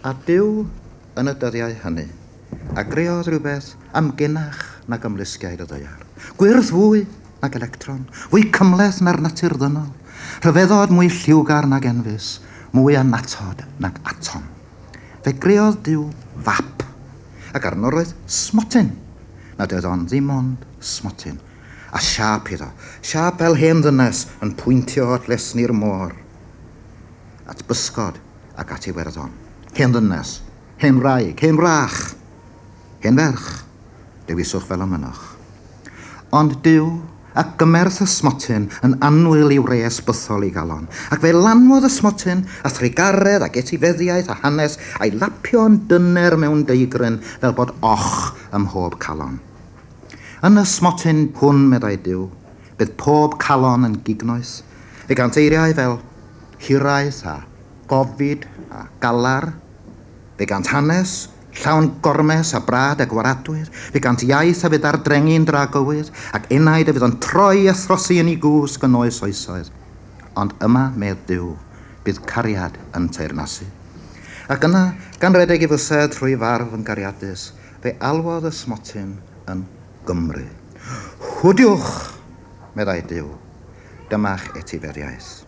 A Duw yn y dyddiau hynny a greodd rhywbeth amgenach nag ymlusgiaid y ddaear, gwyrdd fwy nag electron, fwy cymhleth na'r natur ddynol, rhyfeddod mwy lliwgar nag enfys, mwy annatod nag atom. Fe greodd Duw fap, ac arno roedd smotyn, nad oedd ond ddim ond smotyn, a siâp iddo, siâp fel hen ddynes yn pwyntio at lesni'r môr, at bysgod ac at Iwerddon. Hen ddynes, hen wraig, hen wrach, hen ferch, dewiswch fel y mynnoch. Ond Duw a gymerth y smotyn yn annwyl i wres bythol ei galon, ac fe lanwodd y smotyn â thrugaredd ac etifeddiaeth a hanes, a'i lapio'n dyner mewn deigryn fel bod och ym mhob calon. Yn y smotyn hwn, meddai Duw, bydd pob calon yn gignoeth. Fe gant eiriau fel hiraeth a gofid a galar. Fe gant hanes, llawn gormes a brad a gwaradwydd. Fe gant iaith a fydd ar drengi'n dragywydd, ac enaid a fydd yn troi a throsi yn ei gwsg yn oes oesoedd. Ond yma, medd Duw, bydd cariad yn teyrnasu. Ac yna, gan redeg ei fysedd trwy farf yn gariadus, fe alwodd y smotyn yn Gymru. Hwdiwch! meddai Duw, dyma'ch etifeddiaeth.